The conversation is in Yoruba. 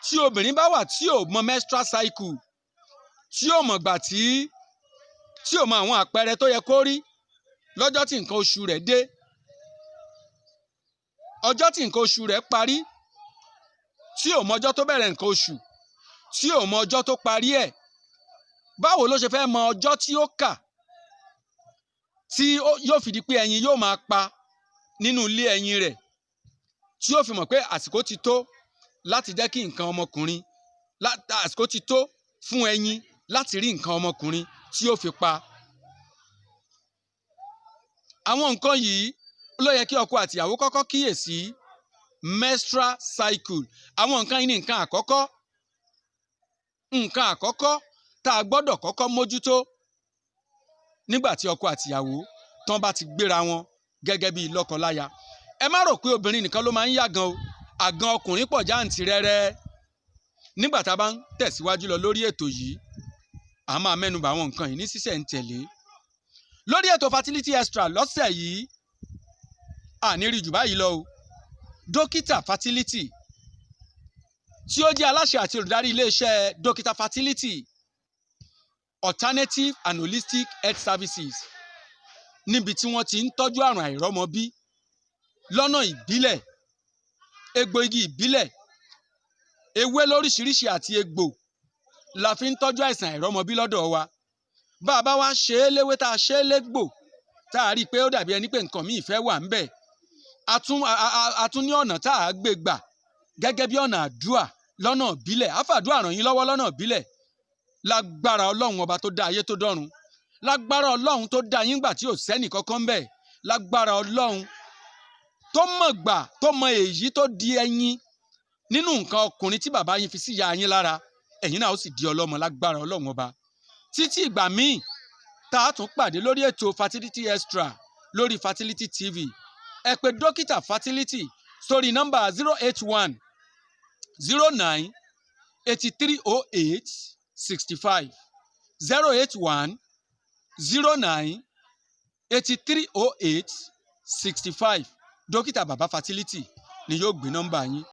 Tí obìnrin bá wà tí ò mọ menstrual cycle, tí ò mọ̀ gbà tí ò mọ àwọn àpẹẹrẹ tó yẹ kó rí lọ́jọ́ tí nǹkan oṣù rẹ̀ dé, ọjọ́ tí nǹkan oṣù rẹ̀ parí, tí ò mọ ọjọ́ tó bẹ̀rẹ̀ nǹkan oṣù, tí ò mọ ọjọ́ tó parí ẹ̀, báwo ló ṣe fẹ́ mọ ọjọ́ tí ó kà tí yóò fi di pé ẹyin yóò máa pa nínú ilé ẹyin rẹ̀, tí yóò fi mọ̀ pé àsìkò ti tó láti jẹ́ kí nǹkan ọmọkùnrin, àsìkò ti tó fún ẹyin láti rí nǹkan ọmọkùnrin tí yóò fi pa? Àwọn nǹkan yìí ló yẹ kí ọkọ àtìyàwó kọ́kọ́ kíyèsí. Menstrual cycle, àwọn nǹkan yìí ní nǹkan àkọ́kọ́ tá a gbọ́dọ̀ kọ́kọ́ mójútó nígbà tí ọkọ àtìyàwó tán bá ti gbéra wọn gẹ́gẹ́ bí lọ́kọláya. Ẹ má rò pé obìnrin nìkan ló máa ń yàgàn o, àgàn ọkùnrin pọ̀ jáǹtìrẹrẹ. Nígbà tá a bá ń tẹ̀síwájú lọ lórí ètò yìí, a máa mẹ́nubà àwọn nǹkan yìí ní sísẹ̀ǹtẹ̀lé lórí ètò Fertility Extra lọ́sẹ̀ yìí. Àní rí jù báyìí lọ o. Dókítà fertility tí ó jẹ́ aláṣẹ àti olùdarí iléeṣẹ́ Dókítà Fertility Alternative and Holistic Health Services, níbi tí wọ́n ti ń tọ́jú àrùn àìrọ́mọbí lọ́nà ìbílẹ̀, egbò igi ìbílẹ̀, ewé lóríṣiríṣi àti egbò la fi ń tọ́jú àìsàn àìrọ́mọbí lọ́dọ̀ wa. Bá a bá wá ṣe é léwé, tá a ṣe é légbò, tá a rí i pé ó dàbí ẹni pé nǹkan míì fẹ́ wà ńbẹ̀, a tún ní ọ̀nà tá a gbé gbà gẹ́gẹ́ bí ọ̀nà àdúà lọ́nà ìbílẹ̀. Àfàdúà ràn yín lọ́wọ́ lọ́nà ìbílẹ̀. Lágbára Ọlọ́run Ọba tó dá ayé tó dọ́run, lágbára Ọlọ́run tó dá yín gbà tí ò sẹ́nì kankan ńbẹ̀, lágbára Ọlọ́run tó mọ̀ gbà tó mọ èyí tó di ẹyin nínú nǹkan ọkùnrin tí bàbá yín fi sí ìyá yín lára, ẹ̀yin náà ó sì di ọlọ́mọ lágbára Ọlọ́run Ọba. Títí ìgbà míì tá a tún pàdé lórí ètò Fertility Extra lórí Fertility TV, ẹ pè Dókítà Fertility sórí nọ́mbà 08109830865, 08109830865. Dókítà Bàbá Fertility ni yóò gbé nọ́mbà yín.